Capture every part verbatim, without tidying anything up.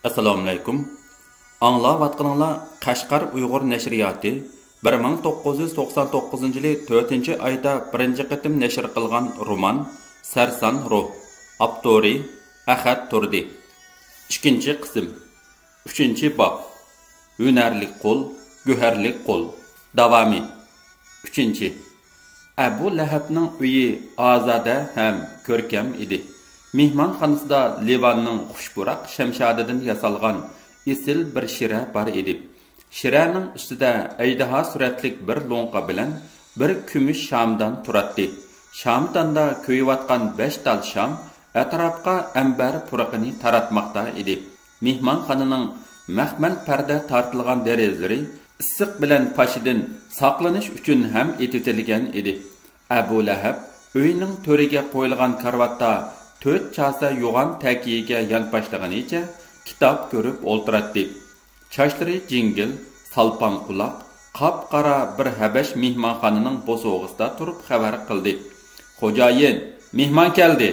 ئەسسالامۇئەلەيكۇم. ئاڭلاۋاتقىنىڭلار قەشقەر ئۇيغۇر نەشرىياتى بىر مىڭ توققۇز يۈز توقسان توققۇزىنچى يىلى تۆتىنچى ئايدا بىرىنچى قېتىم نەشر قىلغان رومان سەرسان روھ. ئاپتورى ئەخەت تۇردى. ئىككىنچى قىسىم. ئۈچىنچى باب. ھۈنەرلىك قول، گۆھەرلىك قول. داۋامى. ئۈچىنچى. ئەبۇ لەھەبنىڭ ئۆيى ئازادە ھەم كۆركەم ئىدى. مېھمانخانىسىدا لىۋاننىڭ خۇش پۇراق شەمشادىدىن ياسالغان ئېسىل بىر شىرە بار ئىدى. شىرەنىڭ ئۈستىدە ئەجدىھا سۈرەتلىك بىر لوڭقا بىلەن بىر كۈمۈش شامىدان تۇراتتى. شامىداندا كۆيۈۋاتقان بەش تال شام ئەتراپقا ئەمبەر پۇرىقىنى تاراتماقتا ئىدى. مېھمانخانىنىڭ مەخمەل پەردە تارتىلغان دېرىزىلىرى ئىسسىق بىلەن پاشىدىن ساقلىنىش ئۈچۈن ھەم ئېتىۋېتىلگەن ئىدى. ئەبۇ لەھەب ئۆينىڭ تۆرىگە قويۇلغان كارىۋاتتا تۆت چاسا يوغان تەكىيىگە يانپاشلىغىنىچە كىتاب كۆرۈپ ئولتۇراتتى. چاچلىرى جىڭگىل، سالپاڭ قۇلاق، قاپقارا بىر ھەبەش مېھمانخانىنىڭ بوسۇغىسىدا تۇرۇپ خەۋەر قىلدى. «خوجايىن، مېھمان كەلدى!»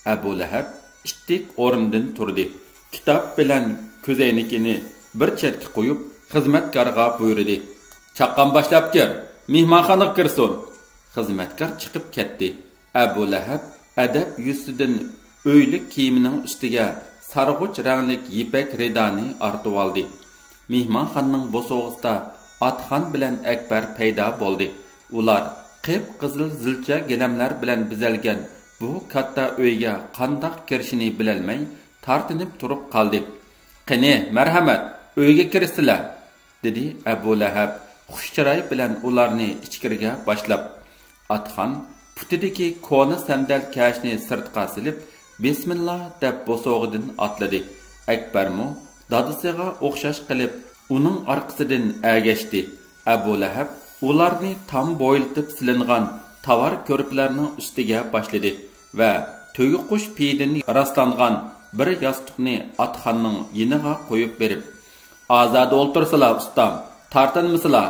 ئەبۇ لەھەب ئىتتىك ئورنىدىن تۇردى. كىتاب بىلەن كۆزەينىكىنى بىر چەتكە قويۇپ، خىزمەتكارغا بۇيرۇدى. «چاققان باشلاپ كىر، مېھمانخانىغا كىرسۇن!» خىزمەتكار چىقىپ كەتتى. ئەبۇ لەھەب ئەدەپ يۈزىسىدىن ئۆيلۈك كىيىمىنىڭ ئۈستىگە سارغۇچ رەڭلىك يىپەك رىدانى ئارتىۋالدى. مېھمانخانىنىڭ بوسۇغىسىدا ئاتخان بىلەن ئەكبەر پەيدا بولدى. ئۇلار قىپقىزىل زىلچە گىلەملەر بىلەن بېزەلگەن بۇ كاتتا ئۆيگە قانداق كىرىشىنى بىلەلمەي تارتىنىپ تۇرۇپ قالدى. «قېنى، مەرھەمەت، ئۆيگە كىرسىلە!» دېدى ئەبۇ لەھەب خۇش چىراي بىلەن ئۇلارنى ئىچكىرىگە باشلاپ. ئاتخان پۇتىدىكى كونا سەندەل كەشنى سىرتقا سېلىپ، «بىسمىللا» دەپ بوسۇغىدىن ئاتلىدى. ئەكبەرمۇ دادىسىغا ئوخشاش قىلىپ ئۇنىڭ ئارقىسىدىن ئەگەشتى. ئەبۇ لەھەب ئۇلارنى تام بويلىتىپ سېلىنغان تاۋار كۆرپىلەرنىڭ ئۈستىگە باشلىدى ۋە تۆگىقۇش پېيىدىن راسلانغان بىر ياستۇقنى ئاتخاننىڭ يېنىغا قويۇپ بېرىپ، «ئازادە ئولتۇرسىلا، ئۇستام، تارتىنمىسىلا!»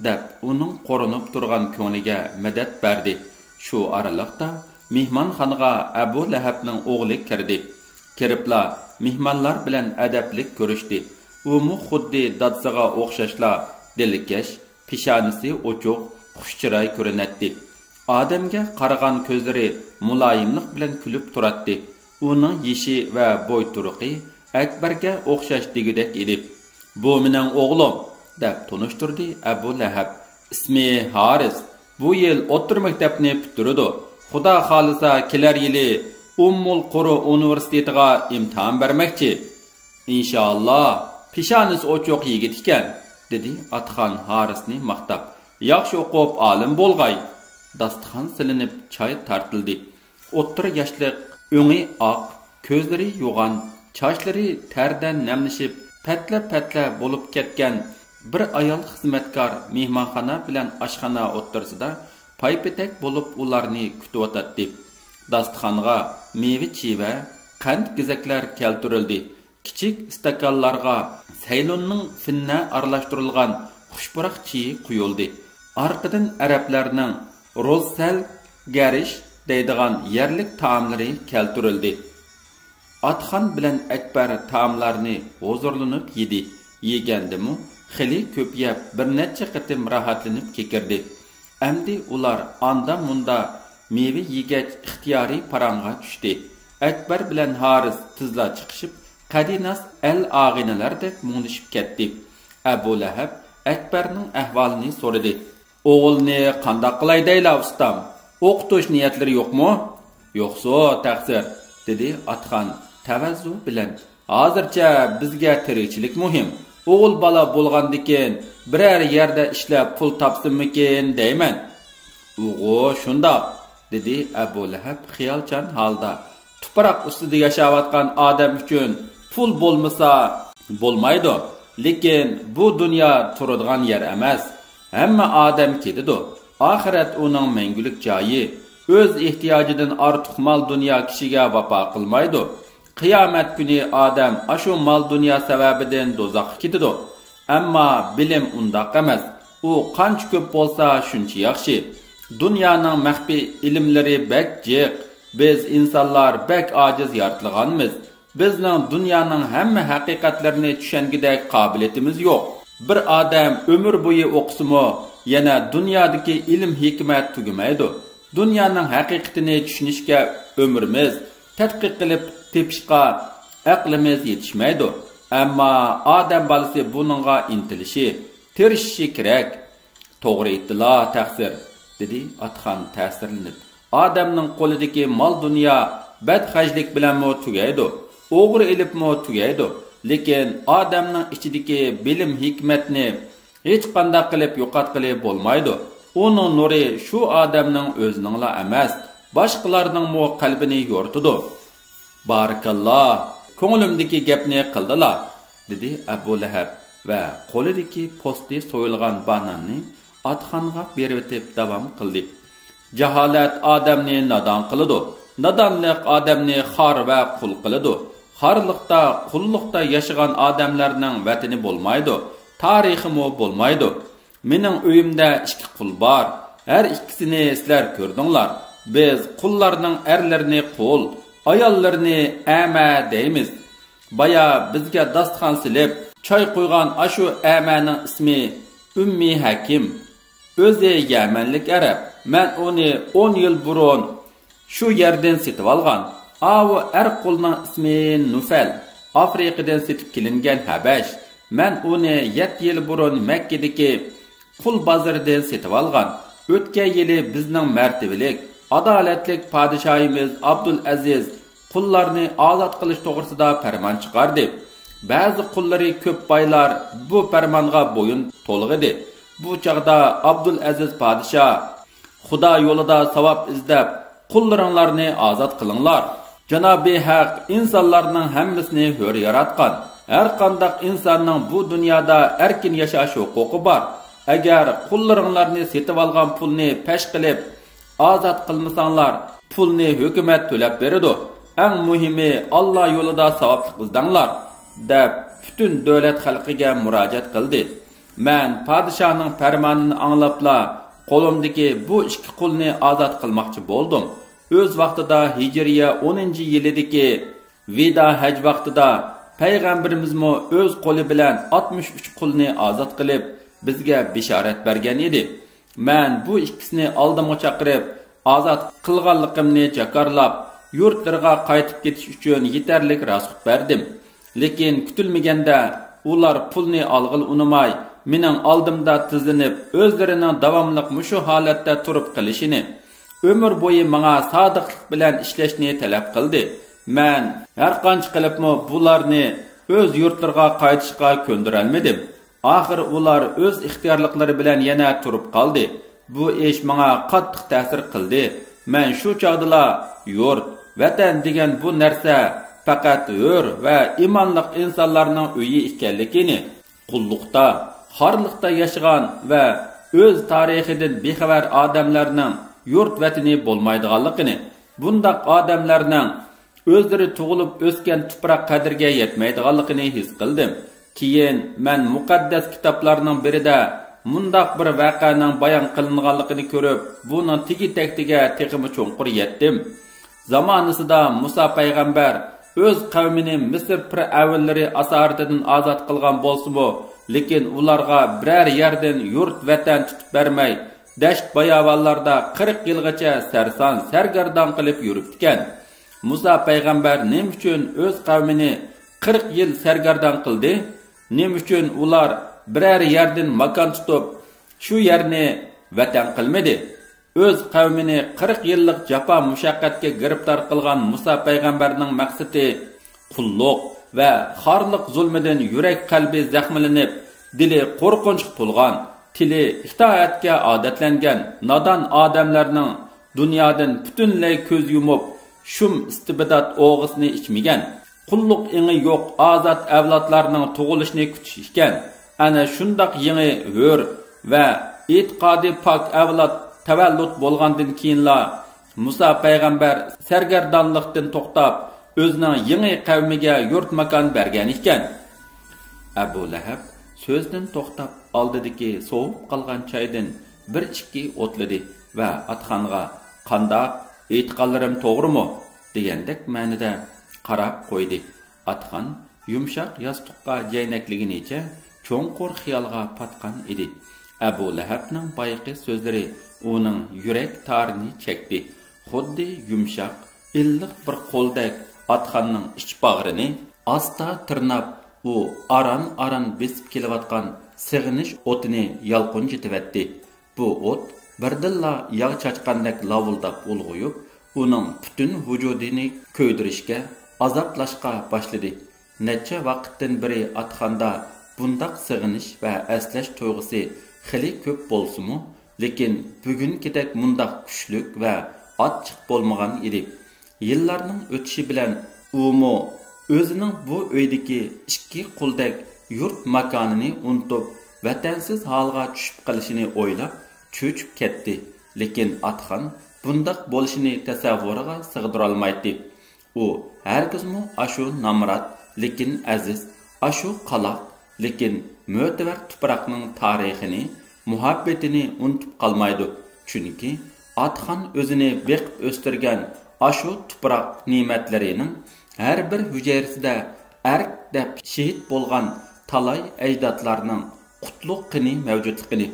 دەپ، ئۇنىڭ قورۇنۇپ تۇرغان كۆڭلىگە مەدەت بەردى. شۇ ئارىلىقتا مېھمانخانىغا ئەبۇ لەھەبنىڭ ئوغلى كىردى. كىرىپلا مېھمانلار بىلەن ئەدەپلىك كۆرۈشتى. ئۇمۇ خۇددى دادىسىغا ئوخشاشلا دىلكەش، پېشانىسى ئوچۇق، خۇش چىراي كۆرۈنەتتى. ئادەمگە قارىغان كۆزلىرى مۇلايىملىق بىلەن كۈلۈپ تۇراتتى. ئۇنىڭ يېشى ۋە بوي تۇرقى ئەكبەرگە ئوخشاش دېگۈدەك ئىدى. «بۇ مېنىڭ ئوغلۇم» دەپ تونۇشتۇردى ئەبۇ لەھەب. «ئىسمى ھارىس. بۇ يىل ئوتتۇرا مەكتەپنى پۈتتۈرىدۇ. خۇدا خالىسا، كېلەر يىلى ئۇممۇل قۇرى ئۇنىۋېرسىتېتىغا ئىمتىھان بەرمەكچى.» «ئىنشائاللا، پېشانىسى ئوچۇق يىگىت ئىكەن»، دېدى ئاتخان ھارىسنى ماختاپ. «ياخشى ئوقۇپ ئالىم بولغاي.» داستىخان سېلىنىپ، چاي تارتىلدى. ئوتتۇرا ياشلىق، ئۆڭى ئاق، كۆزلىرى يوغان، چاچلىرى تەردە نەملىشىپ، پەتلە-پەتلە بولۇپ كەتكەن بىر ئايال خىزمەتكار مېھمانخانا بىلەن ئاشخانا ئوتتۇرىسىدا پايپېتەك بولۇپ ئۇلارنى كۈتۈۋاتاتتى. داستىخانغا مېۋە-چىۋە، قەنت-گېزەكلەر كەلتۈرۈلدى. كىچىك ئىستاكانلارغا سەيلۇننىڭ فىننە ئارىلاشتۇرۇلغان خۇش پۇراق چېيى قۇيۇلدى. ئارقىدىن ئەرەبلەرنىڭ روزسەل گەرىش دەيدىغان يەرلىك تائاملىرى كەلتۈرۈلدى. ئاتخان بىلەن ئەكبەر تائاملارنى ھۇزۇرلىنىپ يېدى. يېگەندىمۇ خېلى كۆپ يەپ، بىر نەچچە قېتىم راھەتلىنىپ كېكىردى. ئەمدى ئۇلار ئاندا-مۇندا مېۋە يېگەچ ئىختىيارىي پاراڭغا چۈشتى. ئەكبەر بىلەن ھارىس تېزلا چىقىشىپ، قەدىناس ئەل-ئاغىنىلەردەك مۇڭدىشىپ كەتتى. ئەبۇ لەھەب ئەكبەرنىڭ ئەھۋالىنى سورىدى. «ئوغۇلنى قانداق قىلاي دەيلا، ئۇستام؟ ئوقۇتۇش نىيەتلىرى يوقمۇ؟» «يوقسۇ، تەقسىر»، دېدى ئاتخان تەۋەززۇ بىلەن. «ھازىرچە بىزگە تىرىكچىلىك مۇھىم. ئوغۇل بالا بولغاندىكىن، بىرەر يەردە ئىشلەپ پۇل تاپسىممىكىن دەيمەن.» «ئۇغۇ، شۇنداق»، دېدى ئەبۇ لەھەب خىيالچان ھالدا. «تۇپراق ئۈستىدە ياشاۋاتقان ئادەم ئۈچۈن پۇل بولمىسا بولمايدۇ. لېكىن بۇ دۇنيا تۇرىدىغان يەر ئەمەس. ھەممە ئادەم كېتىدۇ. ئاخىرەت ئۇنىڭ مەڭگۈلۈك جايى. ئۆز ئېھتىياجىدىن ئارتۇق مال-دۇنيا كىشىگە ۋاپا قىلمايدۇ. قىيامەت كۈنى ئادەم ئاشۇ مال-دۇنيا سەۋەبىدىن دوزاخقا كېتىدۇ. ئەمما بىلىم ئۇنداق ئەمەس. ئۇ قانچە كۆپ بولسا، شۇنچە ياخشى. دۇنيانىڭ مەخپىي ئىلىملىرى بەك جىق. بىز ئىنسانلار بەك ئاجىز يارىتىلغانمىز. بىزنىڭ دۇنيانىڭ ھەممە ھەقىقەتلىرىنى چۈشەنگۈدەك قابىلىيىتىمىز يوق. بىر ئادەم ئۆمۈر بويى ئوقۇسىمۇ، يەنە دۇنيادىكى ئىلىم-ھېكمەت تۈگىمەيدۇ. دۇنيانىڭ ھەقىقىتىنى چۈشىنىشكە ئۆمرىمىز، تەتقىق قىلىپ تېپىشقا ئەقلىمىز يېتىشمەيدۇ. ئەمما ئادەم بالىسى بۇنىڭغا ئىنتىلىشى، تىرىشىشى كېرەك. توغرا ئېيتتىلا، تەقسىر، دېدى ئاتىخان تەسىرلىنىپ. ئادەمنىڭ قولىدىكى مال-دۇنيا بەدخەجلىك بىلەنمۇ تۈگەيدۇ، ئوغرى ئېلىپمۇ تۈگەيدۇ. لېكىن ئادەمنىڭ ئىچىدىكى بىلىم-ھېكمەتنى ھېچقانداق قىلىپ يوقاتقىلى بولمايدۇ. ئۇنىڭ نۇرى شۇ ئادەمنىڭ ئۆزىنىڭلا ئەمەس، باشقىلارنىڭمۇ قەلبىنى يورۇتىدۇ. بارىكاللا، كۆڭلۈمدىكى گەپنى قىلدىلا، دېدى ئەبۇ لەھەب ۋە قولىدىكى پوستى سويۇلغان باناننى ئاتىخانغا بېرىۋېتىپ داۋام قىلدى. جاھالەت ئادەمنى نادان قىلىدۇ، نادانلىق ئادەمنى خار ۋە قۇل قىلىدۇ. خارلىقتا، قۇللۇقتا ياشىغان ئادەملەرنىڭ ۋەتىنى بولمايدۇ، تارىخىمۇ بولمايدۇ. مېنىڭ ئۆيۈمدە ئىككى قۇل بار. ھەر ئىككىسىنى سىلەر كۆردۈڭلار. بىز قۇللارنىڭ ئەرلىرىنى قۇل، ئاياللىرىنى ئەمە دەيمىز. بايا بىزگە داستىخان سېلىپ، چاي قۇيغان ئاشۇ ئەمەنىڭ ئىسمى ئۈممى ھەكىم. ئۆزى يەمەنلىك ئەرەب. مەن ئۇنى ئون يىل بۇرۇن شۇ يەردىن سېتىۋالغان. ئاۋۇ ئەر قۇلنىڭ ئىسمى نۇفەل. ئافرىقىدىن سېتىپ كېلىنگەن ھەبەش. مەن ئۇنى يەتتە يىل بۇرۇن مەككىدىكى قۇل بازىرىدىن سېتىۋالغان. ئۆتكەن يىلى بىزنىڭ مەرتىۋىلىك، ئادالەتلىك پادىشاھىمىز ئابدۇلئەزىز قۇللارنى ئازاد قىلىش توغرىسىدا پەرمان چىقاردى. بەزى قۇللىرى كۆپ بايلار بۇ پەرمانغا بويۇن تولغىدى. بۇ چاغدا ئابدۇلئەزىز پادىشاھ، «خۇدا يولىدا ساۋاب ئىزدەپ، قۇللىرىڭلارنى ئازاد قىلىڭلار. جانابى ھەق ئىنسانلارنىڭ ھەممىسىنى ھۆر ياراتقان. ھەرقانداق ئىنساننىڭ بۇ دۇنيادا ئەركىن ياشاش ھوقۇقى بار. ئەگەر قۇللىرىڭلارنى سېتىۋالغان پۇلنى پەش قىلىپ، ئازاد قىلمىساڭلار، پۇلنى ھۆكۈمەت تۆلەپ بېرىدۇ. ئەڭ مۇھىمى، ئاللا يولىدا ساۋابلىق ئىزدەڭلار» دەپ، پۈتۈن دۆلەت خەلقىگە مۇراجىئەت قىلدى. مەن پادىشاھنىڭ پەرمانىنى ئاڭلاپلا، قولۇمدىكى بۇ ئىككى قۇلنى ئازاد قىلماقچى بولدۇم. ئۆز ۋاقتىدا ھىجرىيە ئونىنچى يىلىدىكى ۋىدا ھەج ۋاقتىدا پەيغەمبىرىمىزمۇ ئۆز قولى بىلەن ئاتمىش ئۈچ قۇلنى ئازاد قىلىپ، بىزگە بېشارەت بەرگەن ئىدى. مەن بۇ ئىككىسىنى ئالدىمغا چاقىرىپ، ئازاد قىلغانلىقىمنى جاكارلاپ، يۇرتلىرىغا قايتىپ كېتىش ئۈچۈن يېتەرلىك راسخوت بەردىم. لېكىن كۈتۈلمىگەندە ئۇلار پۇلنى ئالغىلى ئۇنىماي، مېنىڭ ئالدىمدا تىزلىنىپ، ئۆزلىرىنىڭ داۋاملىق مۇشۇ ھالەتتە تۇرۇپ قېلىشىنى، ئۆمۈر بويى ماڭا سادىقلىق بىلەن ئىشلەشنى تەلەپ قىلدى. مەن ھەرقانچە قىلىپمۇ بۇلارنى ئۆز يۇرتلىرىغا قايتىشقا كۆندۈرەلمىدىم. ئاخىرى ئۇلار ئۆز ئىختىيارلىقلىرى بىلەن يەنە تۇرۇپ قالدى. بۇ ئىش ماڭا قاتتىق تەسىر قىلدى. مەن شۇ چاغدىلا يۇرت، ۋەتەن دېگەن بۇ نەرسە پەقەت ھۆر ۋە ئىمانلىق ئىنسانلارنىڭ ئۆيى ئىكەنلىكىنى، قۇللۇقتا، خارلىقتا ياشىغان ۋە ئۆز تارىخىدىن بىخەۋەر ئادەملەرنىڭ يۇرت ۋەتىنى بولمايدىغانلىقىنى، بۇنداق ئادەملەرنىڭ ئۆزلىرى تۇغۇلۇپ ئۆسكەن تۇپراق قەدرىگە يەتمەيدىغانلىقىنى ھېس قىلدىم. كېيىن مەن مۇقەددەس كىتابلارنىڭ بىرىدە مۇنداق بىر ۋەقەنىڭ بايان قىلىنغانلىقىنى كۆرۈپ، بۇنىڭ تېگى-تەكتىگە تېخىمۇ چوڭقۇر يەتتىم. زامانىسىدا مۇسا پەيغەمبەر ئۆز قەۋمىنى مىسىر پىرئەۋنلىرى ئاسارىتىدىن ئازاد قىلغان بولسىمۇ، لېكىن ئۇلارغا بىرەر يەردىن يۇرت ۋەتەن تۇتۇپ بەرمەي، دەشت-باياۋانلاردا قىرىق يىلغىچە سەرسان-سەرگەردان قىلىپ يۈرۈپتىكەن. مۇسا پەيغەمبەر نېمە ئۈچۈن ئۆز قەۋمىنى قىرىق يىل سەرگەردان قىلدى؟ نېمە ئۈچۈن ئۇلار بىرەر يەردىن ماكان تۇتۇپ، شۇ يەرنى ۋەتەن قىلمىدى؟ ئۆز قەۋمىنى قىرىق يىللىق جاپا-مۇشەققەتكە گىرىپتار قىلغان مۇسا پەيغەمبەرنىڭ مەقسىتى قۇللۇق ۋە خارلىق زۇلمىدىن يۈرەك قەلبى زەخىملىنىپ، دىلى قورقۇنچقا تولغان، تىلى ئىتائەتكە ئادەتلەنگەن نادان ئادەملەرنىڭ دۇنيادىن پۈتۈنلەي كۆز يۇمۇپ، شۇم ئىستىبدات ئوغىسىنى ئىچمىگەن، قۇللۇق ئېڭى يوق ئازاد ئەۋلادلارنىڭ تۇغۇلۇشىنى كۈتۈش ئىكەن. ئەنە شۇنداق يېڭى ھۆر ۋە ئېتىقادى پاك ئەۋلاد تەۋەللۇت بولغاندىن كېيىنلا، مۇسا پەيغەمبەر سەرگەردانلىقتىن توختاپ، ئۆزىنىڭ يېڭى قەۋمىگە يۇرت ماكان بەرگەن ئىكەن. ئەبۇ لەھەب سۆزىدىن توختاپ، ئالدىدىكى سوۋۇپ قالغان چايدىن بىر ئىككى ئوتلىدى ۋە ئاتىخانغا، «قانداق، ئېيتقانلىرىم توغرىمۇ؟» دېگەندەك مەنىدە قاراپ قويدى. ئاتخان يۇمشاق ياستۇققا جەينەكلىگىنىچە چوڭقۇر خىيالغا پاتقان ئىدى. ئەبۇ لەھەبنىڭ بايىقى سۆزلىرى ئۇنىڭ يۈرەك تارىنى چەكتى. خۇددى يۇمشاق، ئىللىق بىر قولدەك ئاتخاننىڭ ئىچ باغرىنى ئاستا تىرناپ، ئۇ ئاران-ئاران بېسىپ كېلىۋاتقان سېغىنىش ئوتىنى يالقۇنجىتىۋەتتى. بۇ ئوت بىردىنلا ياغ چاچقاندەك لاۋۇلداپ ئۇلغىيىپ، ئۇنىڭ پۈتۈن ۋۇجۇدىنى كۆيدۈرۈشكە، ئازابلاشقا باشلىدى. نەچچە ۋاقىتتىن بېرى ئاتخاندا بۇنداق سېغىنىش ۋە ئەسلەش تۇيغۇسى خېلى كۆپ بولسىمۇ، لېكىن بۈگۈنكىدەك مۇنداق كۈچلۈك ۋە ئاچچىق بولمىغان ئىدى. يىللارنىڭ ئۆتۈشى بىلەن ئۇمۇ ئۆزىنىڭ بۇ ئۆيدىكى ئىككى قۇلدەك يۇرت ماكانىنى ئۇنتۇپ، ۋەتەنسىز ھالغا چۈشۈپ قېلىشىنى ئويلاپ چۆچۈپ كەتتى. لېكىن ئاتخان بۇنداق بولۇشىنى تەسەۋۋۇرىغا سىغدۇرالمايتتى. ئۇ ھەرگىزمۇ ئاشۇ نامرات، لېكىن ئەزىز، ئاشۇ قالاق، لېكىن مۆتىۋەر تۇپراقنىڭ تارىخىنى، مۇھەببىتىنى ئۇنتۇپ قالمايدۇ. چۈنكى ئاتخان ئۆزىنى بېقىپ ئۆستۈرگەن ئاشۇ تۇپراق نېمەتلىرىنىڭ ھەر بىر ھۈجەيرىسىدە ئەرك دەپ شېھىت بولغان تالاي ئەجدادلارنىڭ قۇتلۇق قېنى مەۋجۇتلۇقىنى،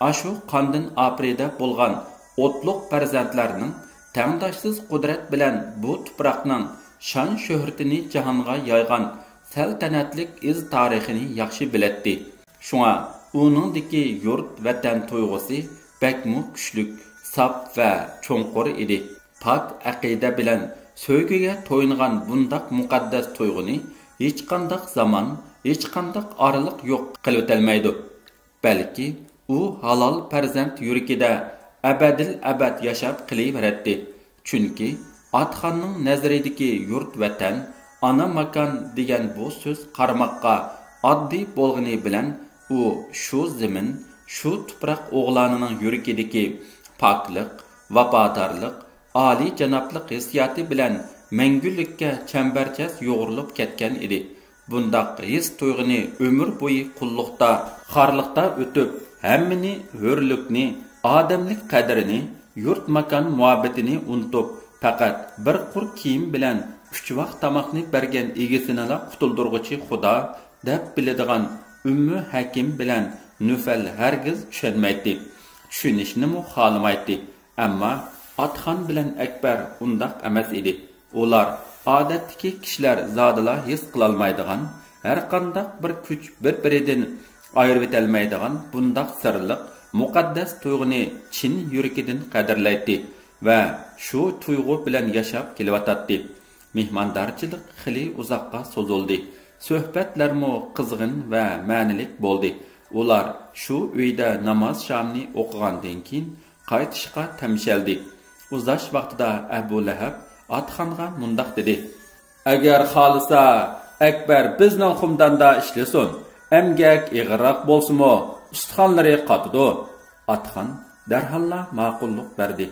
ئاشۇ قاندىن ئاپىرىدە بولغان ئوتلۇق پەرزەنتلەرنىڭ تەڭداشسىز قۇدرەت بىلەن بۇ تۇپراقنىڭ شان-شۆھرىتىنى جاھانغا يايغان سەلتەنەتلىك ئىز تارىخىنى ياخشى بىلەتتى. شۇڭا ئۇنىڭدىكى يۇرت، ۋەتەن تۇيغۇسى بەكمۇ كۈچلۈك، ساپ ۋە چوڭقۇر ئىدى. پاك ئەقىدە بىلەن سۆيگۈگە تويۇنغان بۇنداق مۇقەددەس تۇيغۇنى ھېچقانداق زامان، ھېچقانداق ئارىلىق يوق قىلىۋېتەلمەيدۇ. بەلكى ئۇ ھالال پەرزەنت يۈرىكىدە ئەبەدىل ئەبەد ياشاپ قېلىۋېرەتتى. چۈنكى ئاتخاننىڭ نەزىرىدىكى يۇرت ۋەتەن، ئانا ماكان دېگەن بۇ سۆز قارىماققا ئاددىي بولغىنى بىلەن، ئۇ شۇ زېمىن، شۇ تۇپراق ئوغلانىنىڭ يۈرىكىدىكى پاكلىق، ۋاپادارلىق، ئالىيجانابلىق ھېسسىياتى بىلەن مەڭگۈلۈككە چەمبەرچاس يۇغۇرۇلۇپ كەتكەن ئىدى. بۇنداق ھېس-تۇيغۇنى ئۆمۈر بويى قۇللۇقتا، خارلىقتا ئۆتۈپ، ھەممىنى، ھۆرلۈكنى، ئادەملىك قەدرىنى، يۇرت-ماكان مۇھەببىتىنى ئۇنتۇپ، پەقەت بىر قۇر كىيىم بىلەن ئۈچ ۋاق تاماقنى بەرگەن ئىگىسىنىلا قۇتۇلدۇرغۇچى خۇدا دەپ بىلىدىغان ئۈممۇ ھەكىم بىلەن نۇفەل ھەرگىز چۈشەنمەيتتى. چۈشىنىشنىمۇ خالىمايتتى. ئەمما ئاتخان بىلەن ئەكبەر ئۇنداق ئەمەس ئىدى. ئۇلار ئادەتتىكى كىشىلەر زادىلا ھېس قىلالمايدىغان، ھەرقانداق بىر كۈچ بىر-بىرىدىن ئايرىۋېتەلمەيدىغان بۇنداق سىرلىق، مۇقەددەس تۇيغۇنى چىن يۈرىكىدىن قەدىرلەيتتى ۋە شۇ تۇيغۇ بىلەن ياشاپ كېلىۋاتاتتى. مېھماندارچىلىق خېلى ئۇزاققا سوزۇلدى. سۆھبەتلەرمۇ قىزغىن ۋە مەنىلىك بولدى. ئۇلار شۇ ئۆيدە ناماز شامىنى ئوقۇغاندىن كېيىن، قايتىشقا تەمشەلدى. ئۇزاش ۋاقتىدا ئەبۇ لەھەب ئاتخانغا مۇنداق دېدى: «ئەگەر خالىسا، ئەكبەر بىزنىڭ خۇمداندا ئىشلىسۇن. ئەمگەك ئېغىرراق بولسىمۇ، ئۇستىخانلىرى قاتىدۇ.» ئاتخان دەرھاللا ماقۇللۇق بەردى.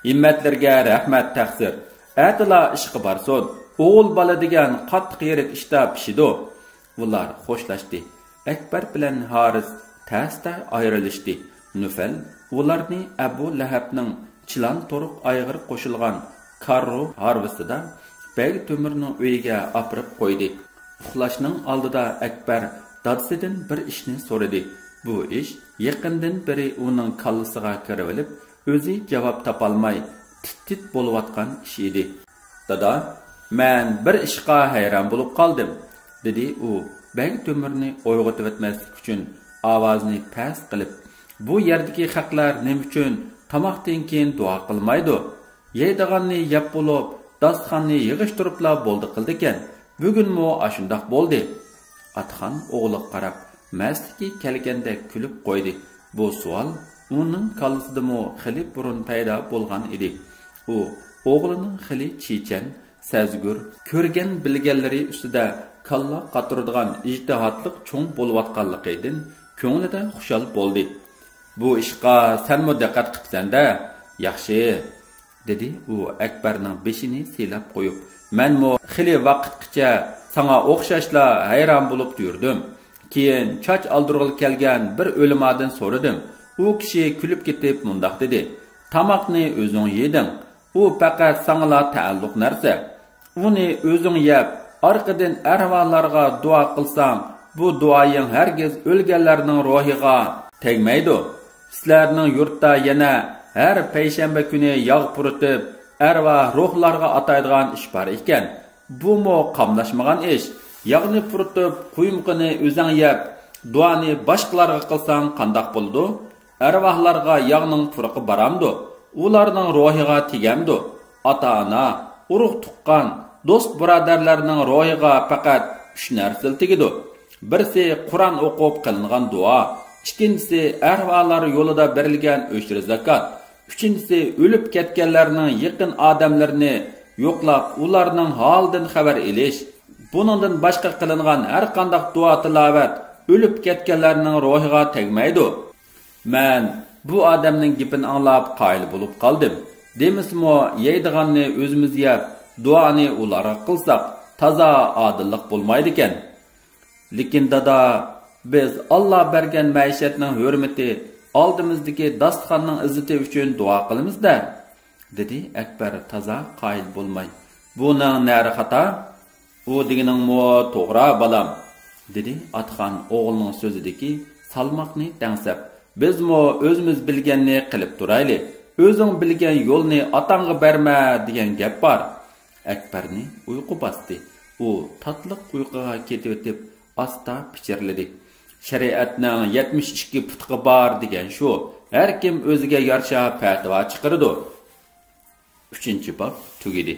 «ھىممەتلىرىگە رەھمەت، تەقسىر. ئەتىلا ئىشقا بارسۇن. ئوغۇل بالا دېگەن قاتتىق يېرىك ئىشتا پىشىدۇ.» ئۇلار خوشلاشتى. ئەكبەر بىلەن ھارىس تەستە ئايرىلىشتى. نۇفەل ئۇلارنى ئەبۇ لەھەبنىڭ چىلان تورۇق ئايىغىرى قوشۇلغان كاررو ھارۋىسىدا بەگ تۆمۈرنىڭ ئۆيىگە ئاپىرىپ قويدى. ئۇخلاشنىڭ ئالدىدا ئەكبەر دادىسىدىن بىر ئىشنى سورىدى. بۇ ئىش يېقىندىن بېرى ئۇنىڭ كاللىسىغا كىرىۋېلىپ، ئۆزى جاۋاب تاپالماي تىت-تىت بولۇۋاتقان ئىش ئىدى. «دادا، مەن بىر ئىشقا ھەيران بولۇپ قالدىم»، دېدى ئۇ بەگ تۆمۈرنى ئويغىتىۋەتمەسلىك ئۈچۈن ئاۋازىنى پەس قىلىپ. «بۇ يەردىكى خەقلەر نېمە ئۈچۈن تاماقتىن كېيىن دۇئا قىلمايدۇ؟ يەيدىغاننى يەپ بولۇپ، داستىخاننى يىغىشتۇرۇپلا بولدى قىلىدىكەن. بۈگۈنمۇ ئاشۇنداق بولدى.» ئاتخان ئوغلىغا قاراپ، مەستلىكى كەلگەندەك كۈلۈپ قويدى. بۇ سوئال ئۇنىڭ كاللىسىدىمۇ خېلى بۇرۇن پەيدا بولغان ئىدى. ئۇ ئوغلىنىڭ خېلى چېچەن، سەزگۈر، كۆرگەن-بىلگەنلىرى ئۈستىدە كاللا قاتۇرىدىغان ئىجتىھاتلىق چوڭ بولۇۋاتقانلىقىدىن كۆڭلىدە خۇشال بولدى. «بۇ ئىشقا سەنمۇ دىققەت قىپسەن-دە، ياخشى.» دېدى ئۇ ئەكبەرنىڭ بېشىنى سىيلاپ قويۇپ. «مەنمۇ خېلى ۋاقىتقىچە ساڭا ئوخشاشلا ھەيران بولۇپ يۈردۈم. كېيىن چاچ ئالدۇرغىلى كەلگەن بىر ئۆلىمادىن سورىدىم. ئۇ كىشى كۈلۈپ كېتىپ مۇنداق دېدى: تاماقنى ئۆزۈڭ يېدىڭ. ئۇ پەقەت ساڭىلا تەئەللۇق نەرسە. ئۇنى ئۆزۈڭ يەپ، ئارقىدىن ئەرۋاھلارغا دۇئا قىلساڭ، بۇ دۇئايىڭ ھەرگىز ئۆلگەنلەرنىڭ روھىغا تەگمەيدۇ. سىلەرنىڭ يۇرتتا يەنە ھەر پەيشەنبە كۈنى ياغ پۇرىتىپ، ئەرۋاھ روھلارغا ئاتايدىغان ئىش بار ئىكەن. بۇمۇ قاملاشمىغان ئىش. ياغنى پۇرىتىپ، قۇيمىقىنى ئۆزۈڭ يەپ، دۇئانى باشقىلارغا قىلساڭ قانداق بولىدۇ؟ ئەرۋاھلارغا ياغنىڭ پۇرىقى بارامدۇ؟ ئۇلارنىڭ روھىغا تېگەمدۇ؟ ئاتا-ئانا، ئۇرۇق-تۇغقان، دوست-بۇرادەرلەرنىڭ روھىغا پەقەت ئۈچ نەرسىلا تېگىدۇ. بىرسى قۇرئان ئوقۇپ قىلىنغان دۇئا، ئىككىنچىسى ئەرۋاھلار يولىدا بېرىلگەن ئۆشرە زاكات، ئۈچىنچىسى ئۆلۈپ كەتكەنلەرنىڭ يېقىن ئادەملىرىنى يوقلاپ، ئۇلارنىڭ ھالىدىن خەۋەر ئېلىش. بۇنىڭدىن باشقا قىلىنغان ھەر قانداق دۇئا-تىلاۋەت ئۆلۈپ كەتكەنلەرنىڭ روھىغا تەگمەيدۇ. مەن بۇ ئادەمنىڭ گېپىنى ئاڭلاپ قايىل بولۇپ قالدىم. دېمىسىمۇ، يەيدىغاننى ئۆزىمىز يەپ، دۇئانى ئۇلارغا قىلساق، تازا ئادىللىق بولمايدىكەن. لېكىن دادا، بىز ئاللا بەرگەن مەئىشەتنىڭ ھۆرمىتى، ئالدىمىزدىكى داستىخاننىڭ ئىززىتى ئۈچۈن دۇئا قىلىمىز-دە، دېدى ئەكبەر تازا قايىل بولماي. بۇنىڭ نەرى خاتا؟ ئۇ دېگىنىڭمۇ توغرا، بالام، دېدى ئاتىخان ئوغلىنىڭ سۆزىدىكى سالماقنى دەڭسەپ. بىزمۇ ئۆزىمىز بىلگەننى قىلىپ تۇرايلى. ئۆزۈڭ بىلگەن يولنى ئاتاڭغا بەرمە، دېگەن گەپ بار. ئەكبەرنى ئۇيقۇ باستى. ئۇ تاتلىق ئۇيقۇغا كېتىۋېتىپ، ئاستا پىچىرلىدى. شەرىئەتنىڭ يەتمىش ئىككى پۇتىقى بار دېگەن شۇ. ھەر كىم ئۆزىگە يارىشا پەتىۋا چىقىرىدۇ. ئۈچىنچى باب تۈگىدى.